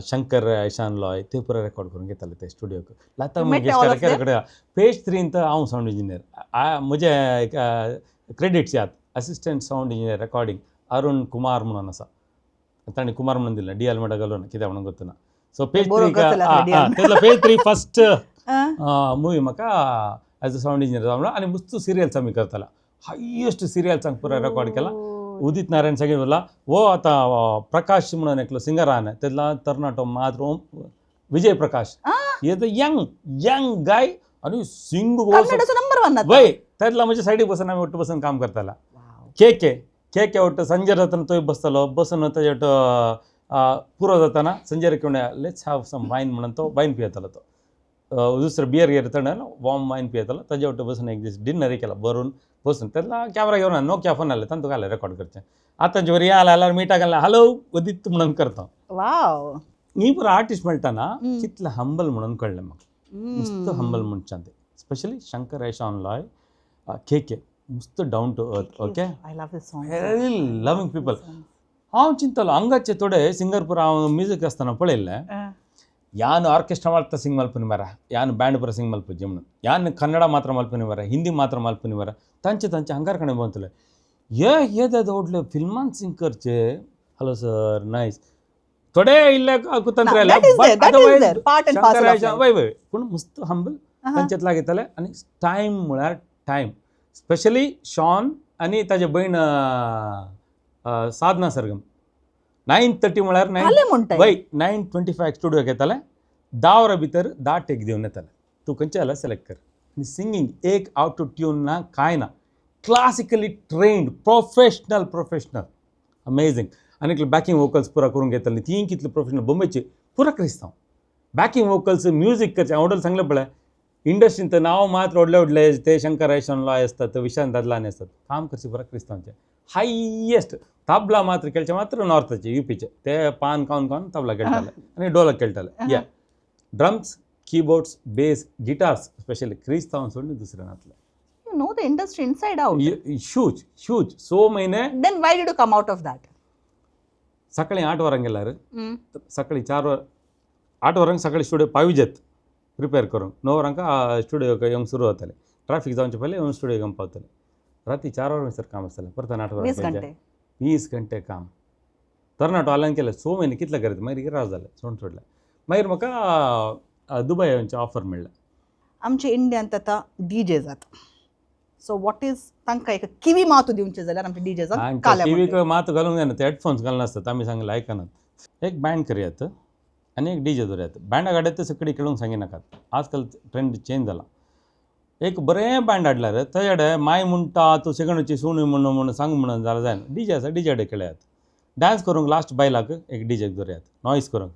S1: शंकर एहसान लॉय ते पुरा रेकॉर्ड करून घेताले ते स्टुडियोक Lata
S2: You met all of
S1: Mangeshkar कडेन. पेज थ्रीन तर हांव सावंड इंजिनियर. म्हजे क्रेडिट्स याद, assistant sound engineer recording Arun Kumar म्हणून आसा. ताणें कुमार म्हणून दिलें, डी एल म्हणटा घालून, कित्याक म्हणून गोतना. सो पेज
S2: बरो
S1: थ्री
S2: गचला डी एल.
S1: तेतलो पेज थ्री फस्ट मुवी म्हाका एज अ सावंड इंजिनियर जावन. आनी मस्त सिरियल्स आमी करताला, हायेस्ट सिरियल्सांक पुरा रेकॉर्ड केला. उदित नारायण सगळे उरला हो. आतां प्रकाश म्हणून एकलो सिंगर आहा न्ही, तेतला तरणाटो मात्र, ओम विजय प्रकाश, हे the young young गाय आनी सिंग.
S2: कन्नडाचो number one.
S1: वय, तेतला म्हजे सायडीक बसून आमी ಒಟ್ಟು बसून काम Kartala. K K K K ಒಟ್ಟು संजय जाताना तोय बसतालो बसून. ताजे ಒಟ್ಟು पुरो जाताना संजय किंवा let's have some wine म्हणून तो वायन पियेतालो. तो दुसरो बियर घेर थंड वॉर्म वायन पियेतालो. ताजे ಒಟ್ಟು बसून एक दीस डिनर केला बरून बसून. तेन्ना कॅमेरा घेवन नोकिया फोन आसले, तांतू घालें रेकॉर्ड करचें. आतांचे वरी आला जाल्यार मिटाक घालना, हॅलो उदित म्हणून करता. ही पुरो आर्टिस्ट मेळटाना कितले हंबल म्हणून कळ्ळें म्हाका. मस्त हंबल मनशां ते, स्पेशली शंकर एहसान लॉय, के के मस्त down to earth, okay.
S2: I love this song.
S1: Very loving people. हांव चिंतलो हांगाचे थोडे सिंगर पुरा हांव म्युजीक आसतना पळयल्लें, ಯಾನ್ ಆರ್ಕೆಸ್ಟ್ರಾ ಮಾತ್ರ ಸಿಂಗ್ ಮಲ್ಪುನಿ ಮರ, ಯಾನ್ ಬ್ಯಾಂಡ್ ಪೂರ ಸಿಂಗ್ ಮಲ್ಪುಜಿ म्हणून, ಯಾನ್ ಕನ್ನಡ ಮಾತ್ರ ಮಲ್ಪುನಿ ಮರ, ಹಿಂದಿ ಮಾತ್ರ ಮಲ್ಪುನಿ ಮರ, तांचे तांचे हंगार कडेन भोंवतले. हे येदे व्हडले फिल्मान सिंग करचे, हॅलो सर, नायस. थोडे इल्ले कुतंत्र.
S2: That is there, that is there, part and parcel of life.
S1: वय वय, पूण मस्त हंबल तांच्यात लागयताले. आनी टायम म्हळ्यार टायम, स्पेशली शॉन आनी ताजे भयण साधना सरगम, 9:30 म्हळ्यार नायन
S2: जालें म्हणटाय.
S1: वय, 9:25 स्टुडियोक येताले. 10 वरां भितर 10 टेक दिवन येताले. तूं खंयचे जाल्यार सिलेक्ट कर. आनी सिंगींग एक आवट ऑफ ट्यून ना, कांय ना. Classically trained professional, professional, amazing. आनी बॅकिंग वोकल्स पुरा करूंक घेताली ती कितली प्रोफेशनल, बॉम्बेची पुरा क्रिस्तांव बॅकिंग वोकल्स म्युजीक करचें. हांव व्हडलो सांगलें पळय, इंडस्ट्रीन तर नांव मात्र व्हडले व्हडले ते शंकर एहसान लॉय आसतात, विशांत दादलानी आसतात, काम करचे पुरा क्रिस्तांवचे. हायेस्ट तबला मात्र खेळचे मात्र नॉर्थाचे, युपीचे. ते पान खावन खावन तबला खेळटाले आनी ढोलक खेळटाले. या drums, keyboards, bass guitars, specially क्रिस्तांव सोडून दुसरे नातले.
S2: You know the industry inside out.
S1: Huge, huge. स म्हयने.
S2: Then why did you come out of that?
S1: सकाळी 8 वरांक गेल्यार सकाळी 4 वर, 8 वरांक सकाळी स्टुडियो पाविजेत प्रिपेर करूंक. 9 वरांक स्टुडियो येवंक सुरू जातालें. ट्राफीक जावचे पयलीं येवन स्टुडियो येवंक पावताले. राती 4 वरां भितर काम आसतालें, परत 8 वरां.
S2: 20 घंटे.
S1: 20 घंटे काम. तरणाटो आल्यान केलें 6 म्हयने कितले करत. मागीर गिरास जालें, सोडून सोडलें. मागीर म्हाका दुबय येवचें ऑफर मेळ्ळें.
S2: आमच्या इंडियांत आतां डी जे जाता, सो what is तांकां एक किवी मातू दिवचें जाल्यार आमच्या डी जेजाक काल्या?
S1: टीव्हीक मात घालूंक जायना, ते हेडफोन्स घालून आसतात. आमी सांगलें आयकनात. एक बँड करयात आनी एक डीजे दवरयात. बँडा गाडयत सगळी खेळूंक सांगिनाकात. आजकाल ट्रेंड चेंज जाला. एक बरें बँड हाडल्यार ताज्या कडेन माय म्हणटा तूं सगळ्यांची सुणी म्हणून म्हणून सांग म्हणून जाल्यार जायना. डीजे आसा, डीजे कडेन खेळयात. डान्स करूंक लास्ट बायलाक एक डीजेक दवरयात नॉयज करूंक.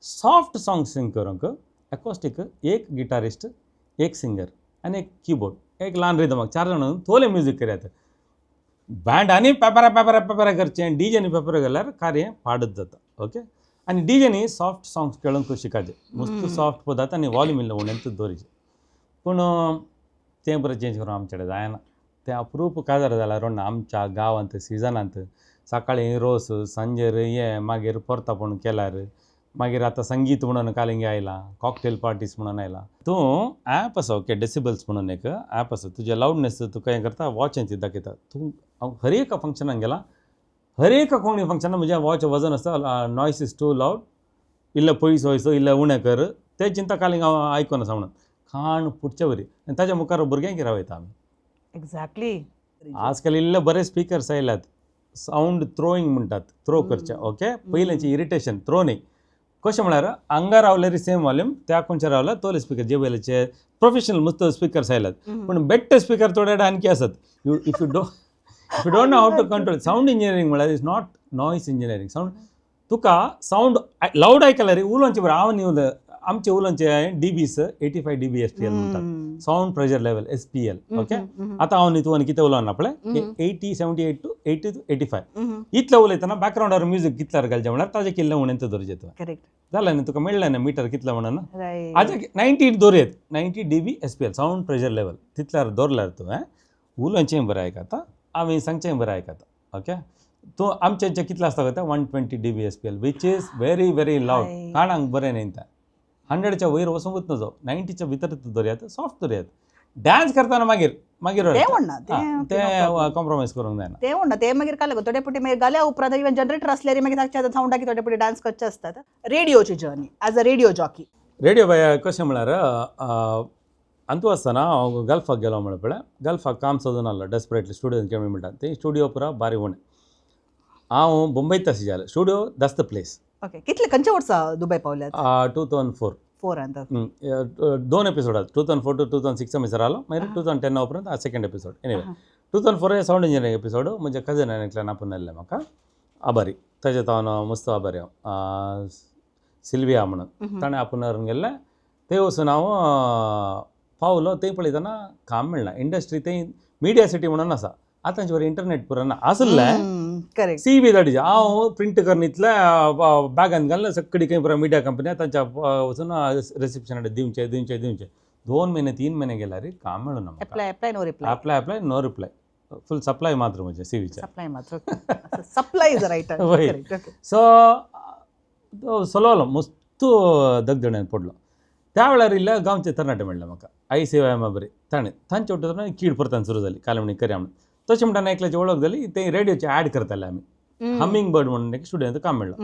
S1: सॉफ्ट सॉंग सिंग करूंक एकॉस्टीक एक गिटारिस्ट, एक सिंगर आनी एक किबोर्ड, एक ल्हान रिदमाक चार जाणां थोडे म्युजीक करयात. बँड आनी पेपरा पेपरा पेपरा करचें, डीजे आनी पेपरा घाल्यार कार्य पाडत जाता, ओके. आनी डीजेनी सॉफ्ट सॉंग्स खेळूंक शिकाचें. मस्त सॉफ्ट पदार्थ आनी वॉल्यूम इल्लो उणेंत दवरीचे. पूण तें बरें चेंज करूंक आमचे कडेन जायना. तें अप्रूप काजार जाल्यार रोडना आमच्या गांवांत सिजनांत सकाळीं रोस, सांजेर हें, मागीर परतापण केल्यार मागीर आतां संगीत म्हणून कालिंगे आयला, कॉकटेल पार्टीज म्हणून आयला. तूं ॲप आसा, ओके, डेसिबल्स म्हणून एक ॲप आसा. तुजें लावडनेस तुका हें करता, वॉचांची दाखयता. तूं हांव हर एका फंक्शनाक गेला, हर एका कोंकणी फंक्शनाक म्हज्या वॉच वजन आसता, नॉयस is two loud, इल्लें पयस वयसो, इल्लें उणें कर. ते चिंता कालिंग हांव आयकून आसा म्हणून खाण फुटचे वरी आनी ताच्या मुखार भुरग्यांक रावयता आमी.
S2: एक्झॅक्टली.
S1: आजकाल इल्ले बरे स्पिकर्स आयल्यात, सावंड थ्रोईंग म्हणटात, थ्रो करचे, ओके. पयलेंचे इरिटेशन थ्रो न्ही, कशें म्हळ्यार हांगा रावल्यार सेम वॉल्यूम, त्या खंयच्या रावल्यार तोले स्पिकर, जे पयलेचे प्रोफेशनल मस्त स्पिकर्स आयल्यात. पूण बेट्टे स्पिकर थोडे आणखी आसत. You if you don't know how to control sound engineering म्हळ्यार is not noise engineering. Sound तुका सावंड लावड आयकल्यार उलोवचें बरें. हांव न्ही, आमचे उलोवचे dBs 85 dB SPL म्हणटात, sound pressure level SPL, okay. आतां हांव न्ही तूं आनी कितें उलोवना पळय, 80 78 to 80 to 85 इतलें उलयतना बॅकग्रावंडार म्युजीक कितल्यार घालचें म्हळ्यार ताजें कितलें उणें दवरचें तुवें.
S2: करेक्ट.
S1: जालें न्ही, तुका मेळ्ळें न्ही मिटर कितलें म्हणून.
S2: रायट.
S1: हाजे 90 दवरयत, 90 dB SPL sound pressure level तितल्यार दवरल्यार तुवें उलोवचें बरें आयकता, आमी सांगचें बरें आयकता, ओके. तूं आमचें जें कितलें आसता पळय, 120 dB SPL, which is very very loud. काणांक बरें न्ही तें. 100च्या वयर वचूंकच नजो, 90च्या भितर दवरयात, सॉफ्ट दवरयात. डान्स करतना मागीर मागीर
S2: ते म्हणना
S1: ते
S2: ते
S1: कॉम्प्रोमायज करूंक जायना.
S2: ते म्हणना ते मागीर काय लागो थोडे पुटी मागीर गाल्या उपरांत इवन जनरेटर असल्यार मागीर ताच्या सावंडाक थोडे पुटी डान्स करचे असतात. रेडिओची journey as a radio jockey.
S1: Radio बाय कशें म्हळ्यार अंतू आसतना हांव गल्फाक गेलो म्हळ्यार पळय, गल्फाक काम सोदून आसलो डेस्परेटली, स्टुडियोन केमी म्हणटा ते स्टुडियो पुरा बारी उणें. हांव मुंबयत आशिल्लें जाल्यार studio that's the place.
S2: Okay, कितले खंयच्या वर्सा दुबय पावल्यात?
S1: 2004.
S2: 4 आंत.
S1: दोन एपिसोड आसा, 2004 to 2006 मिसर आलो, मागीर 2010 उपरांत second episode. Anyway, 2004 हे सावंड इंजिनियरींग एपिसोड म्हज्या कजनान एकल्यान आपोवन हाडलें म्हाका. आभारी ताजे हांव, मस्त आभारी हांव, सिल्विया म्हणून ताणें आपोवन व्हरून गेल्लें. थंय वचून हांव पावलो, थंय पळयतना काम मेळना. इंडस्ट्री थंय मिडिया सिटी म्हणून आसा, आतांचे बरें इंटरनेट पुरो ना आसलें.
S2: करेक्ट.
S1: सी बी धाडची हांव प्रिंट करून इतलें बॅगान घालून सगळी खंय पुरो मिडिया कंपनी तांच्या वचून रिसिप्शनार दिवचें दिवचें दिवचें. 2 म्हयने 3 म्हयने गेल्यार काम मेळना म्हाका.
S2: Apply apply, no reply.
S1: Apply apply, no reply, full supply मात्र म्हणजे सीवीचे.
S2: सप्लाय मात्र, सप्लाय is right.
S1: वय.
S2: Correct, okay.
S1: सो सलोलो मस्तू दगदण्यान पडलो. त्या वेळार इल्ले गांवचे तरणाटे मेळ्ळे म्हाका, I सेवा बरी ताणें तांचे वटेन कीड परतान सुरू जाली कालमणी करया म्हणून. तशें म्हणटाना एकल्याची वळख जाली, ते रेडियोचे ॲड करताले आमी, हमिंग बर्ड म्हणून एक स्टुडियोंत काम मेळ्ळो.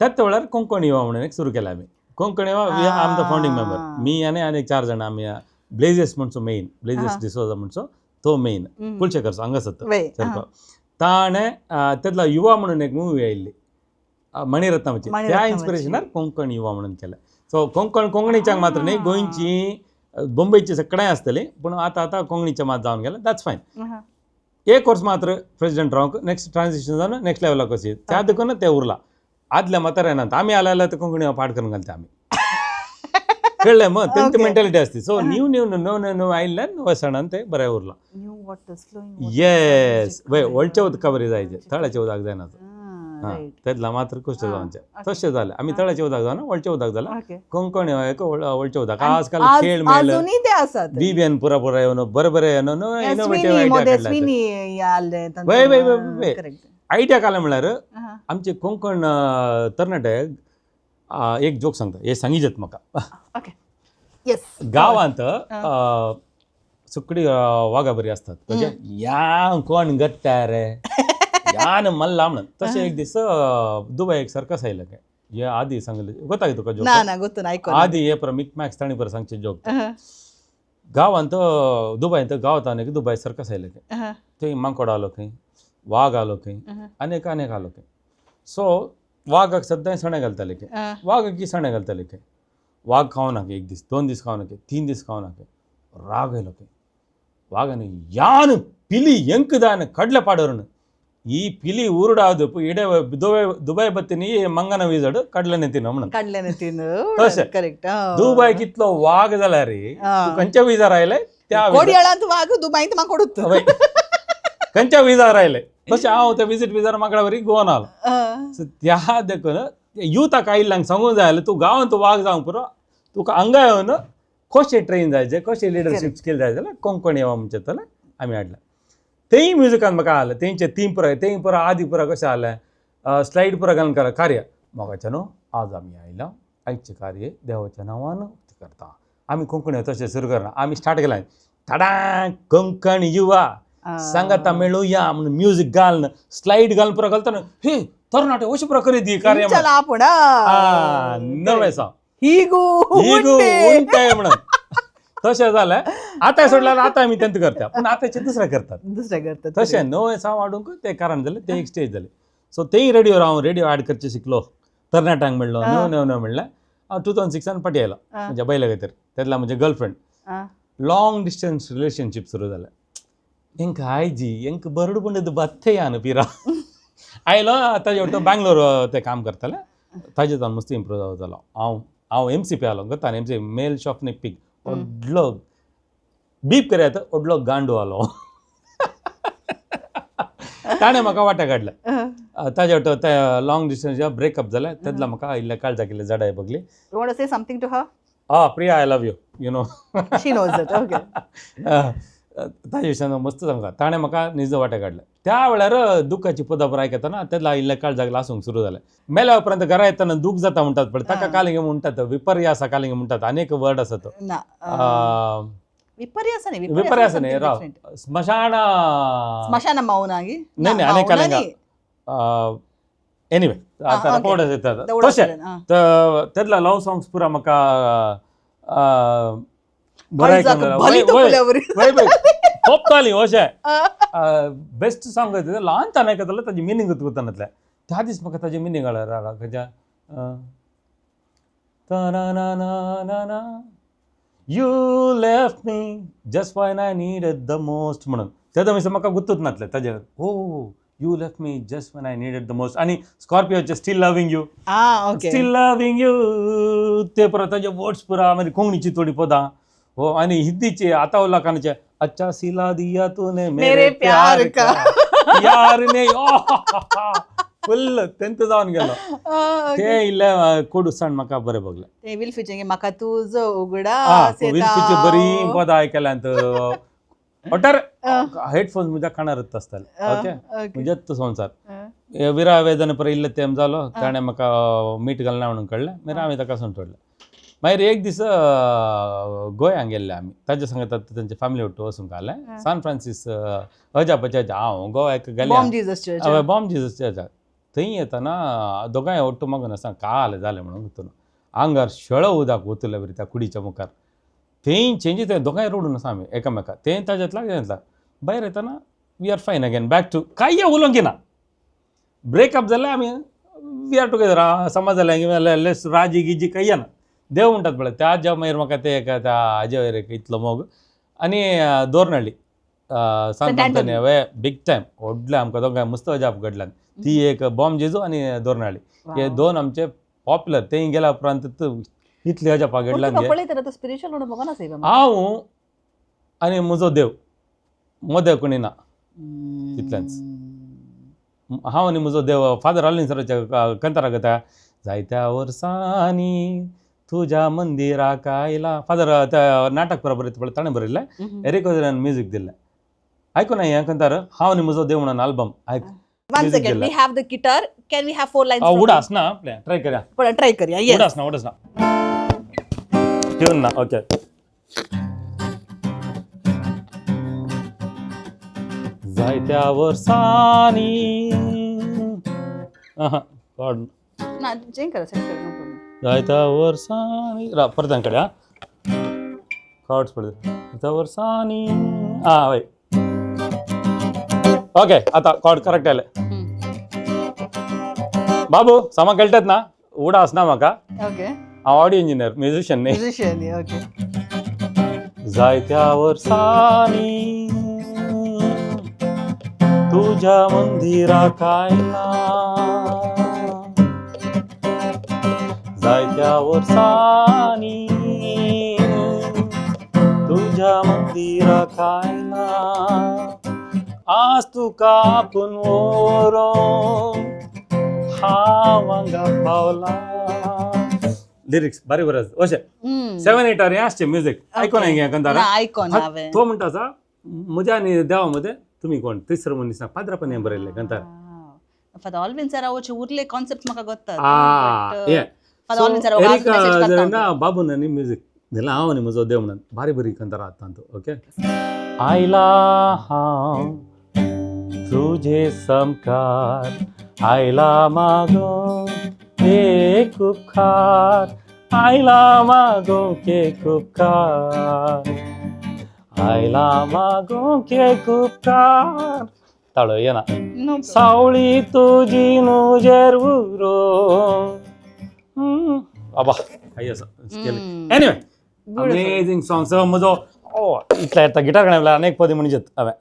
S1: त्याच वेळार कोंकण युवा म्हणून एक सुरू केलं आमी. कोंकण युवा, we am the founding member, मी आनी आनी एक 4 जाणां आमी. ब्लेझीस म्हणचो मेन, ब्लेझीस डिसोजा म्हणचो तो मेन, कुलशेखर हांगा आसा सारको. ताणें तेतला युवा म्हणून एक मुवी आयिल्ली मणिरत्नामाची, त्या इन्स्पिरेशनार कोंकण युवा म्हणून केलें. सो कोंकण कोंकणीच्याक मात्र न्ही, गोंयची मुंबयची सगळें आसतली, पूण आतां आतां कोंकणीचें मात जावन गेलें, that's fine. एक वर्स मात्र प्रेसिडेंट रावंक, नेक्स्ट ट्रान्झिशन जावन नेक्स्ट लेवलाक वची, त्या देखून ते उरला. आदल्या म्हाताऱ्यान आमी आले जाल्यार कोंकणी पाठ करून घालता आमी, कळ्ळें मग तेंची मेंटालिटी आसती. सो न्यू न्यू न्हू न्हू न्हू आयिल्ल्यान वसणान ते बरें उरलां. येस वय, वळचें उदका बरी जायचें, तळ्याचें उदक जायना. तेदला मात्र कश्ट जावचें तशें जालें. आमी तळ्याचें उदक जावना, वळचें उदक जालें. कोंकण एक वळचें उदक आजकाल खेळ मेळ्ळे, बीबीएन पुरा पुरा येवन बरें बरें इनोवेटीव आयडिया काडले. वय वय वय, आयडिया काडले म्हळ्यार आमचे कोंकण तरणाटे एक जोक सांगता, हे सांगिजेत म्हाका. गांवांत सुकडी वागा बरी असतात, या कोण गत्ता रे यान मल्ला म्हणून. तशें एक दीस दुबय एक सर्कस आयलें काय, हे आदी सांगले गोता तुका जोक? आदी हे पर मिक मॅक्स ताणी पर सांगचे जोक. गांवांत दुबयंत गांवांत आनी दुबय सर्कस आयलें काय, थंय माकोड आलो खंय, वाग आलो खंय, अनेक अनेक आलो खंय. सो वागाक सद्दां सणें घालताले खंय, वागाक सणें घालताले खंय. वाग खावना एक दीस, 2 दीस खावना, 3 दीस खावना, राग आयलो खंय. वागान यान पिली ಎಂಕದಾನ ಕಡಲೆ ಪಾಡೋರನು ಈ ಪಿಲಿ ಊರುಡಾದು ಇಡೆ ದುಬೈ ದುಬೈ ಬತ್ತೀನಿ ಮಂಗನ ವೀಸಡ್ ಕಡಲೆನೆ ತಿನ್ನು म्हणून.
S2: ಕಡಲೆನೆ ತಿನ್ನು.
S1: तशें
S2: करेक्ट.
S1: दुबय कितलो वाग जाल्यार खंयच्या विजार आयले त्या
S2: कोडियाळांत वाग दुबयंत माकोड.
S1: खंयच्या विजार आयले तशें हांव त्या विजीट विजार माकडा वरी गोवन आलो. सो त्या देखून युथाक आयिल्ल्यांक सांगूंक जाय जाल्यार तूं गांवांत वाग जावंक पुरो, तुका हांगा येवन कशें ट्रेन जायचें, कशें लिडरशीप स्कील जाय जाल्यार कोंकणी येवा म्हणचें जाल्यार आमी हाडलें. तेंय म्युजिकान म्हाका आलें, तेंचे तीं पुरा तेंय पुरा आदी पुरा कशें आलें, स्लायड पुरा घालून कार्य मोगाच्यानो आज आमी आयला आयचें कार्य देवाच्या नांवान उक्तें करता. आमी कोंकणी तशें सुरू करना, आमी स्टार्ट केलां तडांक कोंकण युवा सांगाता मेळुया म्हणून म्युजीक घालून स्लायड घालून पुरो घालतना हे तरणाटे अशें पुरो करीत ही कार्य
S2: ಇಂಚಲ ಆಪುಣ
S1: नवें सा
S2: ಹೀಗೂ
S1: ಹೀಗೂ
S2: ಉಂಟೆ.
S1: उंटे म्हणून तशें जालें. आतां सोडल्यार आतां आमी तेंत करता, पूण आतांचे दुसरें करतात.
S2: दुसरें करतात.
S1: तशें नवें साव हाडूंक तें कारण जालें, तें एक स्टेज जालें. सो तेय रेडियोर हांव रेडियो ॲड करचें शिकलो, तरणाट्यांक मेळ्ळो, नव नव नव म्हणलें. हांव 2006 फाटीं आयलो म्हज्या बायले खातीर. तेन्ना म्हजें गर्लफ्रेंड लाँग डिस्टन्स रिलेशनशीप सुरू जालें. हेंका आयजी हेंका बरड पंडित बत्ते पिरा आयलो. ताजे वटो बँगलोर ते काम करताले, ताजे जावन मस्त इम्प्रूव जालो. हांव हांव एम सी पी आलो गोता एम सी मेल शॉप पीक व्हडलो बीप करयात व्हडलो गांडो आलो, ताणें म्हाका वाट्या काडलें. ताजे वटो ते लाँग डिस्टन्स ब्रेकअप जालें तेन्ना म्हाका इल्लें काळजाक इल्लें जडाय बगली.
S2: You want to say something to her?
S1: Ah Priya, I love you, you know.
S2: She knows it. Okay.
S1: ताजे विशयान मस्त सांगता, ताणें म्हाका निज वाटे काडलें. त्या वेळार दुख्खाची पदां पुरो आयकतना तेन्ना इल्लें काळजाक लासूंक सुरू जालें. मेल्या उपरांत घरा येतना दूख जाता म्हणटात पळय, ताका कालिंग म्हणटात, विपर्यासा कालिंग म्हणटात, अनेक वर्ड आसा तो.
S2: ना, विपर्यास न्ही.
S1: विपर्यास न्ही, राव, स्मशान
S2: स्मशान मौनागी.
S1: न्ही न्ही, अनेक कालिंग. एनिवे आतां पोड येता तशें तेदला लव सॉंग्स पुरा म्हाका बरें. कोपताली अशें बेस्ट सॉंग ल्हान आयकतालें, ताजें मिनींग गुत्तनातलें. त्या दीस म्हाका ताजें मिनींग कळ्ळें. खंयच्या you left me just when I needed the most म्हणून, तेन्ना दिसा म्हाका गुत्तूच नासलें ताजेर. Oh, you left me just when I needed the most. आनी स्कॉर्पियोचे still loving you, still loving you, ते पुरा ताजे वर्ड्स पुरा. मागीर कोंकणीची थोडी पदां हो, आनी हिंदीचे आताउल्ला खानाचे अच्छा सिला दिया तूने मेरे प्यार का यार ने फुल तेंत जावन गेलो. ते इल्ले कोडूसाण म्हाका बरें बगलें.
S2: ते विल्फीचें म्हाका तुजो उगडास
S1: विल्फीची बरी पदां आयकल्यांत. वटार हेडफोन्स म्हज्या कानारच आसताले. ओके, म्हजेच तो संवसार. विरा वेदन पर इल्ले तेम जालो, ताणें म्हाका मीठ घालना म्हणून कळ्ळें. मागीर हांवें ताका सोडलें. मागीर एक दीस गोंयांक गेल्ले आमी, ताजे सांगतात तांचे फॅमिली ಒಟ್ಟು वचूंक आसलें सान फ्रांसीस अजापाच्या. हांव गोव्याक गेले
S2: गेले
S1: बॉम जिजस चर्चाक. थंय येतना दोगांय ಒಟ್ಟು मगन आसा काल जालें म्हणून वतना आंगार शेळो उदक ओतलें बरी त्या कुडीच्या मुखार. थंय चेंजीस दोगांय रडून आसा आमी एकामेका, तें ताज्यांतला तेंतला. भायर येतना we are fine again, back to कांय उलोवंक ना. ब्रेकअप जालें, आमी we are together. समज जालें लेस राजी गिजी कांय ना. देव म्हणटात पळय त्या ज्या मागीर म्हाका ते त्या हाजे वयर इतलो मोग. आनी दोरनळ्ळी सांत आंतोनी वे बिग टायम व्हडलें आमकां दोगांय मस्त अजाप घडल्यान. ती एक बॉम जेजू आनी दोरनाळी हे दोन आमचे पॉप्युलर. तें गेल्या उपरांत इतली अजापा घडल्यान. हांव आनी म्हजो देव मोदेव कोणी ना तितलेंच. हांव आनी म्हजो देव फादर आलिन सराच्या कंतारा कथा जायत्या वर्सांनी तुज्या मंदिराक आयला. फादर त्या नाटक पुरा बरयता पळय ताणें बरयल्लें, एरिक ओजरान म्युजीक दिल्लें. आयकून हें कंतार हांव आनी म्हजो देव म्हणून आल्बम आयक.
S2: One second, we have the guitar. Can we have 4 lines?
S1: उडास ना, ट्राय करूया.
S2: पण ट्राय करूया. येस,
S1: उडास ना, उडास ना, ट्यून ना. ओके. जायत्या वर्सांनी
S2: ना चेंज करा, सेट करा, नो प्रॉब्लेम.
S1: जायत्या वर्सांनी रा परत कडे हा कॉर्ड्स पडले जायत्या वर्सांनी. आं हय, ओके, आतां कॉर्ड करेक्ट आयले. बाबू सामा कळटात ना, उडास ना म्हाका.
S2: ओके.
S1: हांव ऑडियो इंजिनियर, म्युझिशियन न्ही.
S2: म्युझिशियन. ओके.
S1: जायत्या वर्सांनी तुझ्या मंदिराक आयला, जायत्या वर्सांनी तुझ्या मंदिराक आयला, आज तुका आपूण व्हरोंक हांव हांगा पावला. लिरिक्स बरें बरें अशें 7 8 हें आसचें म्युजीक. आयकोन हें कंतारा
S2: आयकोन हांवें.
S1: तो म्हणटा आसा म्हज्या आनी देवा मदें तुमी कोण तिसरो मनीस ना. पाद्रा पण हें बरयल्लें कंतार.
S2: फादर ऑल्विन सर उरले कॉन्सेप्ट म्हाका ಗೊತ್ತ.
S1: ಆ
S2: फादर ऑल्विन सर
S1: एरिका जरेंडा बाबून आनी म्युजीक दिला हांव आनी म्हजो देव म्हणून बारी बरी कांतार आतां. ओके. आयला हांव तुजे समकार, आयला मागो एक उपकार, आयला मागो एक उपकार, आयला मागो एक उपकार. ताळो येना. सावळी तुजी नुजेर उरो. बाबा हाय आसा. Anyway, amazing song. सो म्हजो ओ इतला येता गिटार कडेन अनेक पदी म्हणजेत हांवें.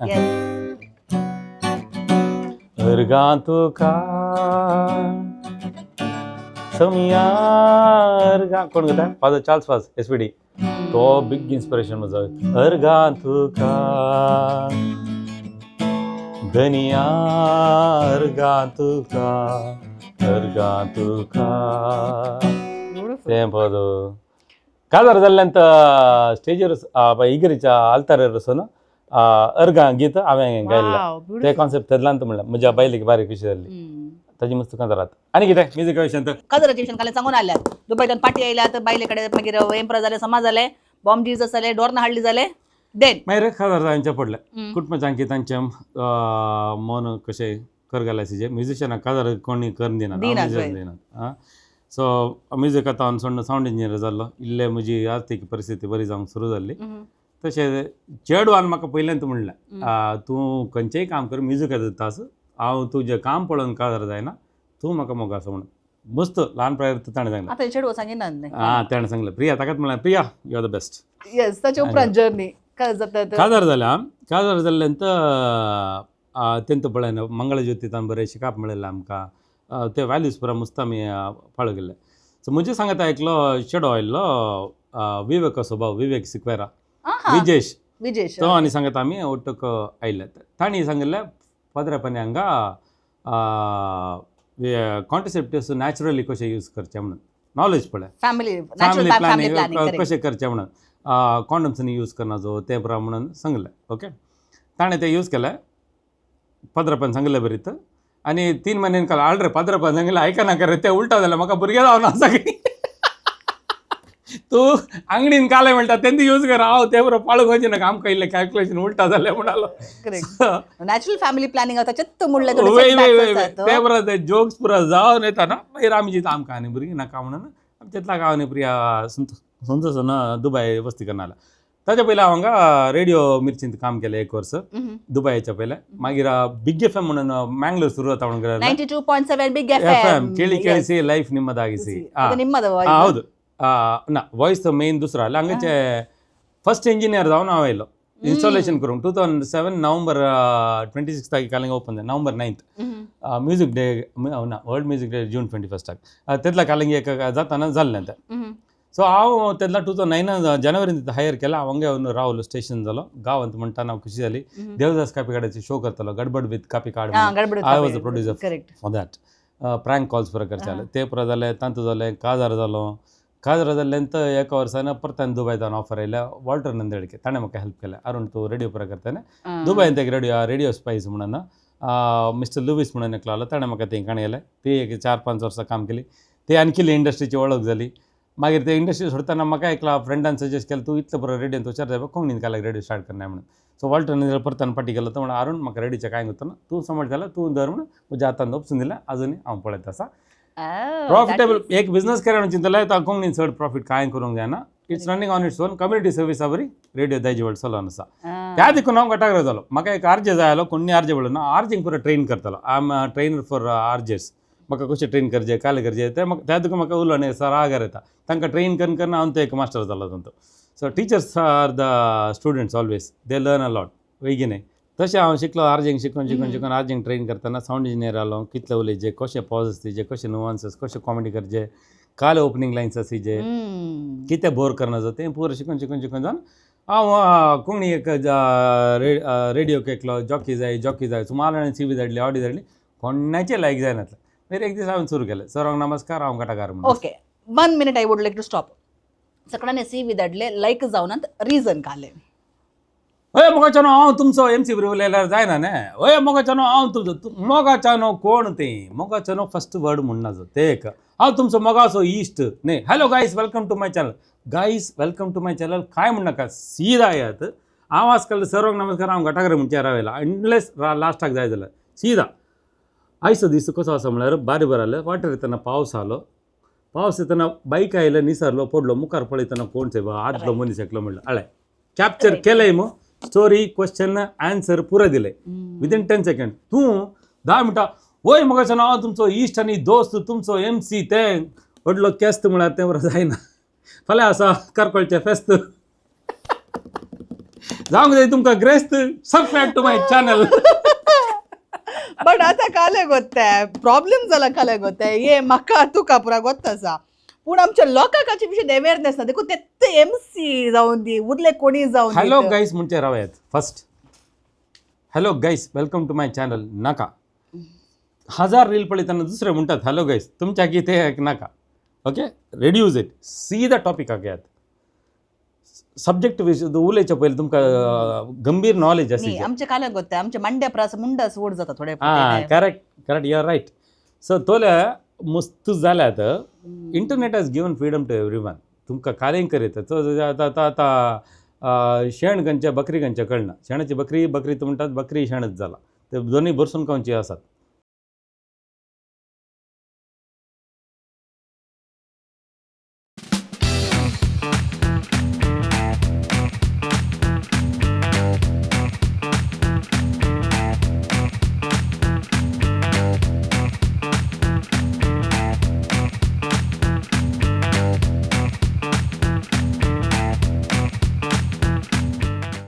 S1: अर्गां तुका समिया अर्गां. कोण गाता? फादर चार्ल्स वाज, एसपीडी. तो बिग इन्स्पिरेशन म्हजो. अर्गां तुका धनिया, अर्गां तुका, अर्गां तुका. तें पद काजार जाल्ल्यान स्टेजीर इगरीच्या आल्तारेर वचून अर्गां गीत हांवें गायल्लें. ते कॉन्सेप्ट तेदलांत म्हणल्यार म्हज्या बायलेक बारीक खुशी जाल्ली. ताजी मस्त कांतारात. आनी कितें म्युजीक विशयांत?
S2: काजराचे विशयान काल सांगून आल्यात. दुबयच्यान पाटी आयल्यात, बायले कडेन मागीर एम्प्रा जाले, समा जाले, बॉम्ब जीजस जाले, डोर्ना हाडली जाले, देन
S1: मागीर काजार तांचें पडलें. कुटुंबांची तांचें मन कशें कर घालायचे. म्युजिशनाक काजार कोणी करून दिनात.
S2: दिनात.
S1: दिनात. सो म्युजीक आतां हांव सोडून सावंड इंजिनियर जाल्लो. इल्लें म्हजी आर्थीक परिस्थिती बरी जावंक सुरू जाल्ली. तशें चेडवान म्हाका पयल्यान म्हणलें, तूं खंयचेंय काम कर, म्युजीक तास हांव तुजें काम पळोवन काजार जायना, तूं म्हाका मोग आसा म्हणून. मस्त ल्हान पिरायेर ताणें सांगलें.
S2: आतां चेडवो सांगिना न्ही.
S1: आं, ताणें सांगलें. प्रिया, ताकाच म्हणलें, Priya, you are the best.
S2: Yes, ताचे उपरांत जर्नी काय जाता?
S1: काजार जाल्या. काजार जाल्ल्यान तेंत पळय मंगळज्योती तान बरें शिकाप मेळिल्लें आमकां. ते वॅल्यूज पुरा मस्त आमी पाळो गेल्ले. सो म्हजे सांगता एकलो चेडो आयिल्लो, विवेक भाव, विवेक सिक्वेरा, विजेश.
S2: विजेश.
S1: तो आनी सांगता आमी ಒಟ್ಟಕ್ಕೆ आयिल्ले. तांणी सांगिल्लें, फादरापनी हांगा कॉन्ट्रसेप्टिव्स नॅचरली कशें यूज करचें म्हणून नॉलेज पळय.
S2: Family
S1: family
S2: family
S1: planning
S2: planning.
S1: कशें करचें म्हणून, कॉन्डम्सांनी यूज करना जो तें पुरा म्हणून सांगलें. ओके, ताणें तें यूज केलें पाद्रपान सांगिल्लें बरीत. आनी 3 म्हयन्यान काल आल्रे पाद्रपान सांगिल्लें आयकना रे, तें उल्टा जालें. म्हाका भुरगें जावना सगळीं. तूं आंगडीन काले म्हणटा तेंच यूज कर, हांव तें बरो पाळूंक वचना. आमकां इल्लें कॅल्क्युलेशन उल्टा जालें म्हणालो.
S2: नॅचरल फॅमिली प्लॅनिंग ताचेच म्हणलें.
S1: वय वय वय, ते बरो ते जोक्स पुरो जावन येता ना. मागीर आमी चिंता आमकां आनी भुरगीं नाका म्हणून आमी चिंतला हांव आनी प्रिया संतोष दुबाय वस्ती करना. ताच्या पयलीं हांव हांगा रेडिओ मिर्चींत काम केलें एक वर्स दुबायच्या पयलें. मागीर बिग एफएम म्हणून मँगलोर सुरू जाता म्हणून.
S2: 92.7 big F.
S1: F M ಕೇಳಿ ಕೇಳಿಸಿ ಲೈಫ್ ನಿಮ್ಮದಾಗಿಸಿ.
S2: ನಿಮ್ಮದ?
S1: ಹೌದು. ना, वॉयस मेन दुसरो आसलो. हांगाचे फर्स्ट इंजिनियर जावन हांव आयलो इन्स्टॉलेशन करूंक. 2007 नोव्हेंबर 26 कालिंग ओपन जालें, नोव्हेंबर 9, म्युजीक डे ना, वर्ल्ड म्युजीक डे जून 21 तेतला कालिंग एक जाताना जाल्लें तें. सो हांव तेन्ना 2009 जानेवारीन हायर केला. हांव हांगा रावलो, स्टेशन जालो गांवांत म्हणटा हांव खुशी जाली. देवदास कापिकाडाचे शो करतालो, गडबड with कापिकाड. I was the producer
S2: correct
S1: for that. Prank calls पुरा करताले ते पुरा जाले. तांतू जालें, काजार जालो. काजार जाल्ल्यान एका वर्सान परतान दुबय तान ऑफर आयल्या. वॉल्टर नंदेडके ताणें म्हाका हेल्प केलें. अरुण, तूं रेडिओ पुरा करताने. दुबयन ते रेडिओ, रेडिओ स्पायस म्हणून मिस्टर लुवीस म्हणून एकलो आलो, ताणें म्हाका थंय काणी गेलें. ती एक 4-5 वर्सां काम केली. ते आणखी इंडस्ट्रीची वळख जाली. मागीर ते इंडस्ट्री सोडताना म्हाका एकला फ्रेंडान सजेस्ट केलें, तूं इतलो बरो रेडियोन हुशार जाय, कोंकणीन काल्याक रेडिओ स्टार्ट करना म्हणून. सो वॉल्टर नंदेड परतान फाटी गेलो. तो म्हणून, अरुण, म्हाका रेडियोचें कांय गुतना, तूं सांबाळ जाल्यार तूं धर म्हणून म्हज्या हातान ओपसून दिलें. अजुनूय हांव पळयत आसा. प्रॉफिटेबल एक बिझनेस करा म्हणून चिंतलें तर कोंकणीन चड प्रॉफीट कांय करूंक जायना. It's running on its own. Community सर्विसा बरी रेडिओ दायज चलोन आसा. त्या देखून हांव गटागर जालो. म्हाका एक आरजे जाय आसलो. कोणी आरजे म्हणलो ना, आरजेंक पुरो ट्रेन करतालो. I am trainer for RJs. म्हाका कशें ट्रेन करचें, काले करचें तें म्हाका. त्या देखून म्हाका उलोवणें सरागर येता. तांकां ट्रेन करून करून हांव ते एक मास्टर जालो तांचो. So teachers are the students always, they learn a lot वयगी न्ही? तशें हांव शिकलो. आरजेंक शिकून शिकून शिकून आरजेंक ट्रेन करतना सावंड इंजिनियर जालो. कितले उलयचे, कशें पॉज दिवचे, कशें नुवान्सीस, कशें कॉमेडी करचे, काले ओपनींग लायन्स आसीचे, कितें बोर करना जाता, तें पुरो शिकून शिकून शिकून जावन हांव कोंकणी एक रेडियोक एकलो जॉकी जाय, जॉकी जाय. सुमार जाणांनी सी व्ही धाडली, ऑडियो धाडली, कोणाचें लायक जायनासलें. मागीर एक दीस हांवें सुरू केलें, सरांक नमस्कार, हांव गटाकार म्हणून.
S2: Okay, one minute, I would like to stop. सगळ्यांनी सी व्ही धाडले, लायक जावनात, रिजन काले?
S1: हय मोगाच्यानो, हांव तुमचो एमसी उलयल्यार जायना न्ही. हय मोगाच्यानो, हांव तुमचो मोगाच्यानो. कोण ते मोगाच्यानो फर्स्ट वर्ड म्हणना ते एक. हांव तुमचो मोगाचो इश्ट न्ही. Hello guys, welcome to my channel. Guys, welcome to my channel काय म्हणनाका, सीधा येत. हांव आजकाल सर्वांक नमस्कार, हांव घटाघर म्हणचे रावयला अनलेस लास्टाक जाय जाल्यार सीधा. आयचो दीस कसो आसा म्हळ्यार बारी बरो आसलो. वाटेर येतना पावस आलो. पावस येतना बायक आयलो, निसरलो, पडलो. मुखार पळयतना कोण सायब आदलो मनीस एकलो म्हणलो हळ्ळे कॅप्चर केलंय मग. स्टोरी, क्वेश्चन, आन्सर पुरो दिले विदीन 10 सेकंड. तूं 10 मिनटां वय मगाच्यान हांव तुमचो इश्ट आनी दोस्त, तुमचो एमसी. ते व्हडलो केस्त म्हळ्यार तें बरो जायना. फाल्यां आसा करकोळचें फेस्त, जावंक जाय तुमकां ग्रेस्त. Subscribe to my channel.
S2: But आतां काले गोत्ते प्रॉब्लेम जाला. काले गोत्ते ये म्हाका तुका पुरा गोत्त आसा, पूण आमच्या लोकांक विशय अवेरनेस ना. देखून ते एमसी जावन दी, उरले कोणी जावन.
S1: हॅलो गायस म्हणचे रावयात first. Hello guys, welcome to my channel नाका. हजार रील पळयतना दुसरे म्हणटात हॅलो गायस, तुमच्या कितें नाका. Okay, reduce it. सीधा टॉपिकाक येयात. सब्जेक्ट उलयच्या पयलीं तुमकां गंभीर नॉलेज
S2: न्ही
S1: आसा.
S2: आमच्या काले गोत्ते आमच्या मांड्या प्रास मुंडास वोड जाता थोडे.
S1: हां, correct correct, you are right. So तोल्या मस्त जाल्यात. Internet has given freedom to everyone. तुमकां कालें करयता तो आतां आतां आतां शेण खंयचें, बकरी खंयचें कळना. शेणाची बकरी, बकरी तूं म्हणटात, बकरी शेणच जाला. ते दोनूय भरसून खावची आसात.